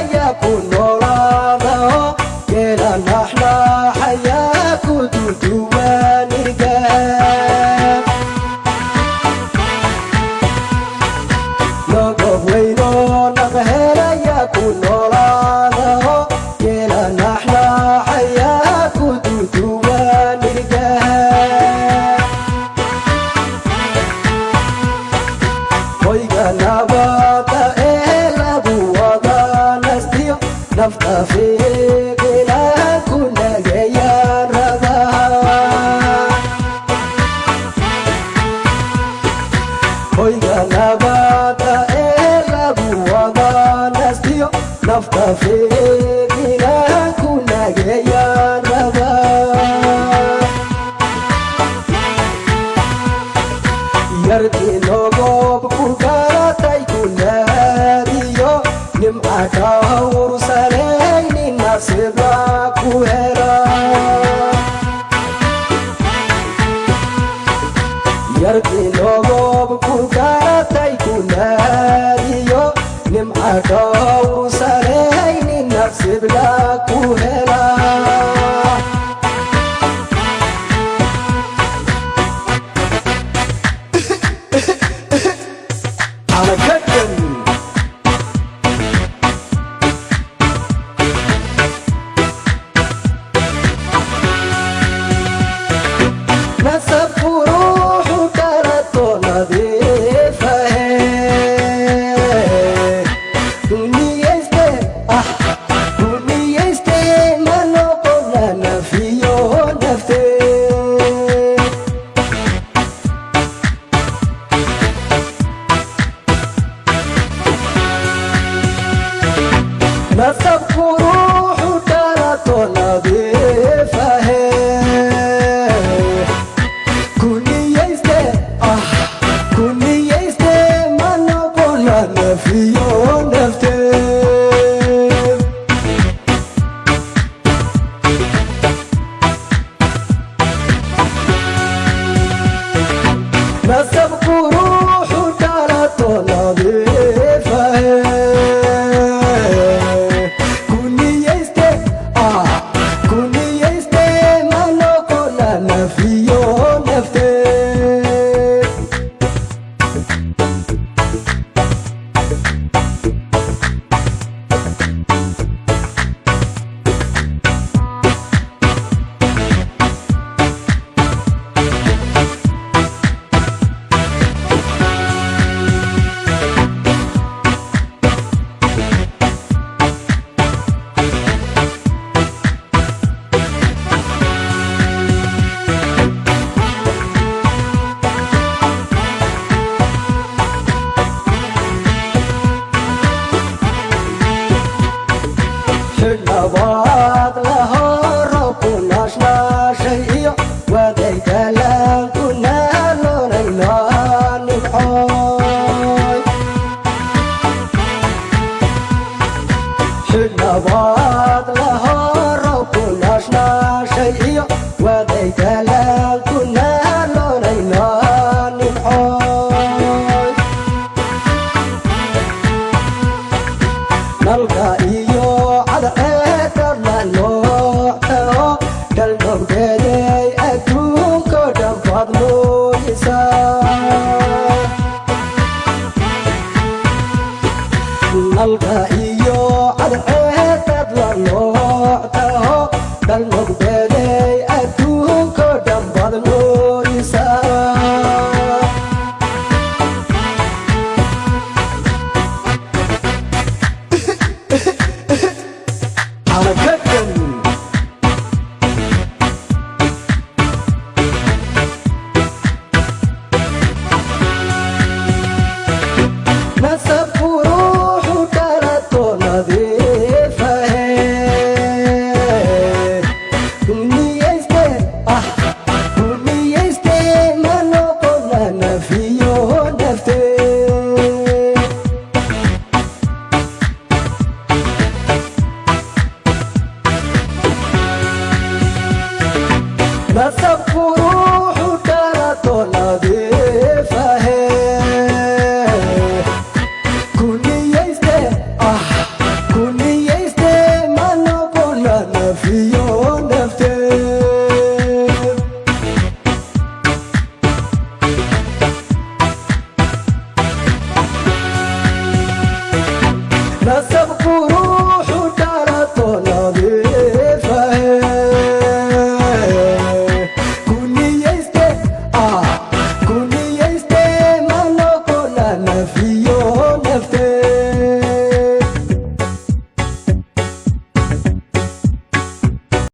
helaya ku noolaada, geela naxnaaxaya ku duduwaaniga. Nogob weyno naq helaya ku noolaada, geela naxnaaxaya ku duduwaaniga. Hoyga nabada ee lagu wada nastiyo, nafta fiiqina ku nageeyaan rabaa. Hoyga nabada ee lagu wada nastiyo, nafta fiiqina ku nageeyaan rabaa. Yardi nogob ku garatay ku naadiyo, nimca dhawrsanayni nasiibla ku hela. Yardi nogob ku garatay ku naadiyo, nimca dhawrsanayni nasiibla ku hela. Xarakadan. Nasabku ruuxu dhalato nadiifahe, duniyayste ah duniyayste, ma noqona nafiyo nafte. Nasabku ruuxu dhalato nadiifahe, kuniyayste ah kuniyayste, ma noqona nafiyo nafte. Nasabku ruuxu dhalato nadiifahe, kuniyayste ah kuniyayste, ma noqona nafiyo nafte. Xidhnabaad lahoro ku naashnaashay iyo wadaygalaan ku naaloonayna nimcooy. Xidhnabaad lahoro ku naashnaashay iyo wadaygalaan ku naaloonayna nimcooy. Nalka iyo cadceeda la nooctao, dhaldhowgeeday adduunko dhan baad nuuyisaa. Nalka iyo cadceeda